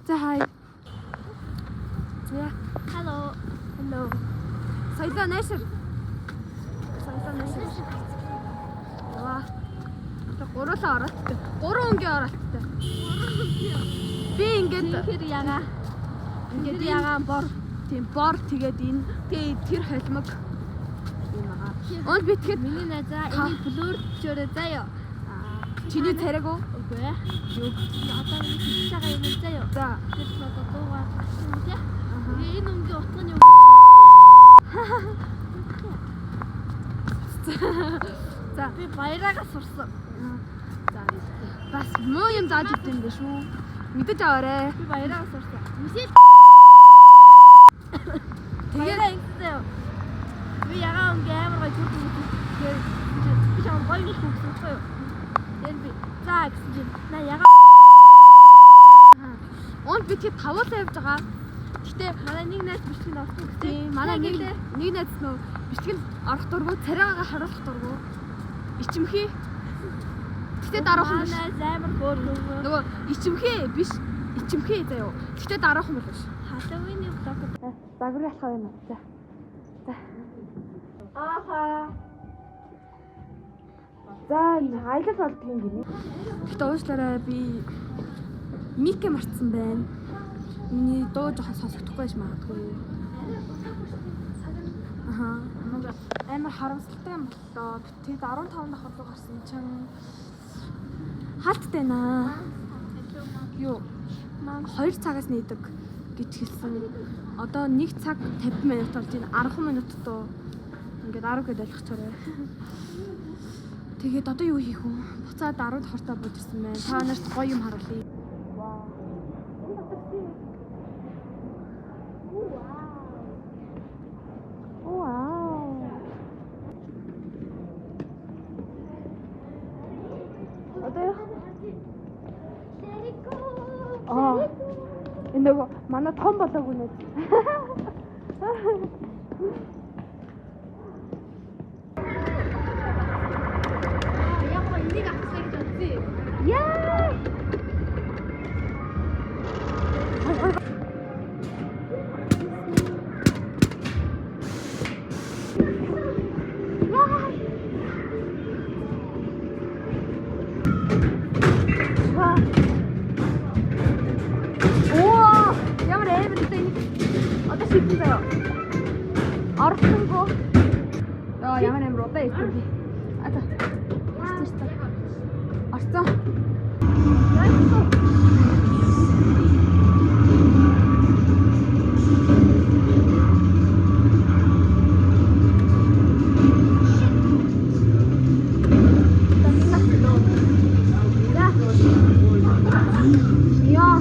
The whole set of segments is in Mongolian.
За, хай. За. Hello. Hello. Соёлоо найшир. Соёлоо найшир. Яваа. Одоо гуруулаа оролттой. Гурван өнгийн оролттой. Би ингээд Тэгэхээр ягаа. ингээд Ягаан бор. Тийм, бор, тэгээд энэ, тэгээд тэр холимог юм аа. Унд би тэгэхэд Миний найзаа энийг blur чөөрэй заяа. Чиний царайг уу? Үгүй ээ. Юу? Одоо миний хэлж байгаа юм заяа. За. Тэр ч одоо дуугаар гарсан юм тий. Тэгээ энэ өнгийн утга нь юу? За. Би баяраагаа сурсан. За. Бас муу юм зааж өгд юм биш үү? Мэдэж аваарэ. Би баяраагаа сурсан. Мисэл Тэгээд баяраа ингэсэн заяа. Би ягаан өнгийн амар гоё зүрх үзсэн. Тэгээд би чам гоё юм гэсэн байхгүй юу? Тэр би за гэсэн чинь на ягаан Унд би тэгэхэд тавуулаа явж байгаа. Гэтэ манай нэг найз бичлэгэнд орсон гэсэн. Тийм, манай нэг найз нөө бичлэгэнд орох дургу, царайгаа харуулах дургу. Ичимхий. Гэтэ даруухан биш. Манай найз амар хөөрхөн. Нөгөө ичимхий биш. Ичимхий заяо. Гэтэ даруухан бол биш. Халлоуины влог. Загвар ялхаа байна. За. За. Ааха. За, энэ аялал болдгийн гинэ. Гэтэ уушлаарай, би микэ мартсан байна. Миний дуу жоохон сонсогдохгүй байж магадгүй. Аха. Амар харамсалтай юм боллоо. Тэд 15 давхар руу гарсан чинь хаалттай наа. Юу? 2 цагаас нээдэг гэж хэлсэн. Одоо 1 цаг 50 минут болж байна. 10 минут дуу. Ингээд 10 гээд ойлгочоорой. Тэгээд одоо юу хийх вэ? Буцаад 10 давхартаа бууж ирсэн байна. Та нарт гоё юм харуулъя. Вау. Энэ дотор тийм. Вау. Одоо яах? Аа. Энэ нөгөө манай том болоогүй нэ. Яг гоо энийг авчихсан гэж бодсон юм. Яа! Оо, ямар амар гэдэг энэ. Одоо шидэн заяа. Орсонгүй. Яа, ямар амар удаа ирсэн би. А за. Орсон шүү дээ. Орсон. Яа.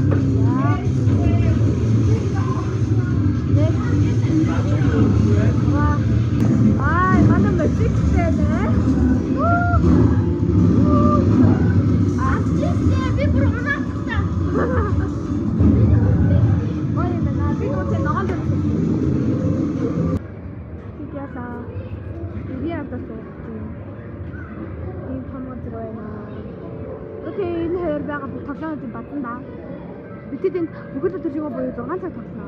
Ай, манай мөчигтэй нэ. Авчихсан би бүр унаацсан. Гоё юм байна. Би нөгөө ногоон дээр суусан. Тэг яалаа. Би ядаа суух юм. Ийм том газар байна. Окей, энэ хоёр байгаа бүх тоглоомын бадан да. Бид тэд энд бүхэл өдөр шигөө буюу 6 цаг тоглоно.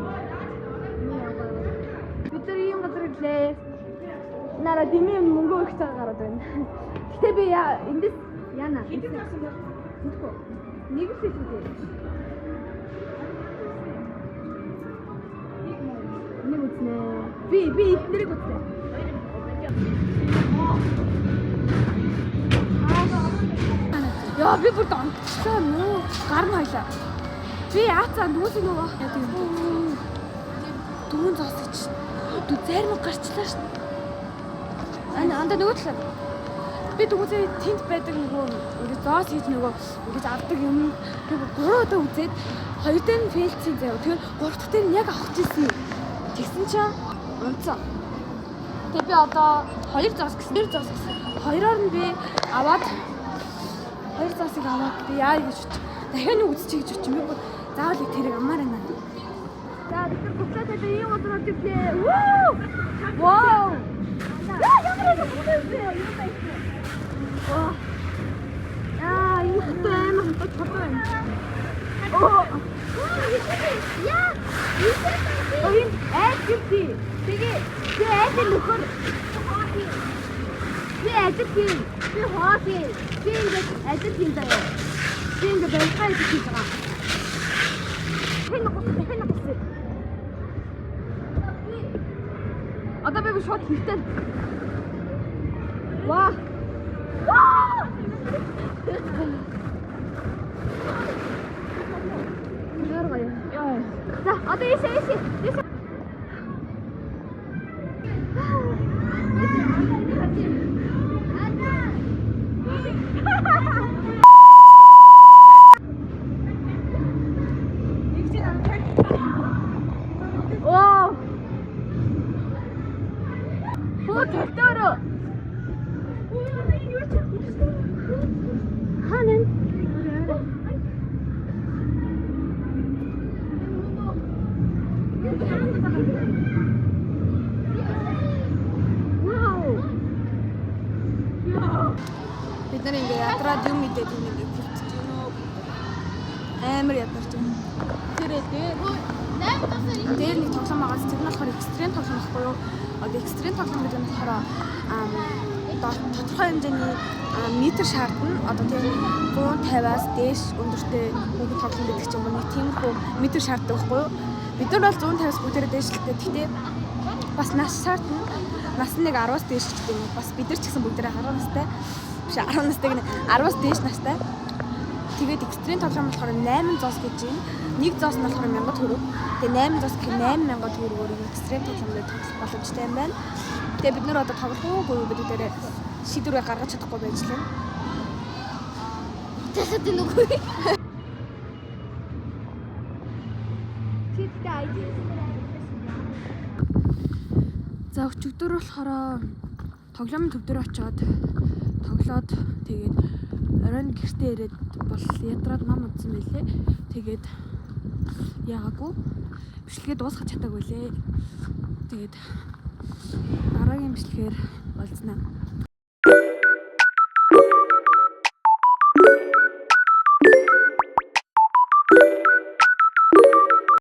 Бид нар ийм газар ирлээ. Нара дими мөнгө өгч байгаа гараад байна. Гэтэ би эндээс яана. Хэдэн болсон бэ? Мэдгүй. Нэг л хэлгүй. Нэг үзнэ. Би эднэрийг үзнэ. Яа, би бүр донтчихлоо нүү. Гар нь хоёлаа. Би яацаа нүүс нөгөө яа тийм. Дүүн зоосч. Дүү зарим гарчлаа шин. Ана анда нөгөө талаар. Би дүүзээ тэнд байдаг нөгөө ингэж зоос хийж нөгөө ингэж авдаг юм. Би гурван удаа үзээд хоёр дээр нь фейлцсэн заяа. Тэгэхээр гурав дахь дээр нь яг авах гэсэн юм. Тэгсэн чинь унцсан. Тэгээ би одоо хоёр зоос гэсэн, хоёр зоос гэсэн. Хоёроор нь би аваад хоёр зоосыг аваад би яа гэж бодчих. Дахиад нэг үзчихье гэж бодчих. Би бүр заавал их тэрийг амаар байна. За, бид нар буцаад одоо ийм газар орж ирлээ. Вүү! Вау! Яа, ямар их юм бэ? Юу байсан? Ваа. Яа, энэ хатуу амар хатуу хатуу байна. Оо. тэр нөхөр би ажил хийн. Би хоол хийн. Би ингээд ажил хийн заяа. Би ингээд барилгаа ажил хийж байгаа. Хэн гус хэн гус. Одоо би шууд хэрэгтэй. Ваа. Яа. За одоо ийшээ ийшээ. Ийшээ. Оо. Хөө төлтөөрөө. Хаана? Вау. Бид нар ингээ ядраад юм идээд юм ингээ хөвтөж юм уу? Амар ядарч юм. Тэр дээр дээр нэг тоглоом байгаас тэр нь болохоор экстрим тоглоом байхгүй юу? Одоо экстрим тоглоом гэдэг нь болохоор тодорхой хэмжээний метр шаардна. Одоо тийм 150-аас дээш өндөртэй хүүхэд тоглоом гэдэг ч юм уу нэг тиймэрхүү метр шаарддаг байхгүй юу? Бид нар бол 150-аас бүгдээрээ дээшлэлтэй. Гэхдээ бас нас шаардна. Нас нь нэг 10-аас дээш ч гэдэг юм уу. Бас бид нар ч гэсэн бүгдээрээ 10 настай. Биш 10 настай гэнэ 10-аас дээш настай. Тэгээд экстрим тоглоом болохоор 8 зоос гэж байна. Нэг зоос нь болохоор 1000 төгрөг. Тэгээд 8 зоос гэхээр 8000 төгрөгөөр экстрим тоглоом дээр тоглох боломжтой юм байна. Тэгээд бид нэр одоо тоглох уугүй юу гэдэг дээр шийдвэрээ гаргаж чадахгүй байж лээ. Тэсэд нүггүй. Чи тэгтээ ID-сэн дээр За өчигдөр болохоор тоглоомын төв дээр очиод тоглоод тэгээд оройн гэртээ ирээд бол ядраад мам удсан байлээ. Тэгээд яагаагүй бичлэгээ дуусгах чадаагүй лээ. Тэгээд дараагийн бичлэгээр уулзнаа.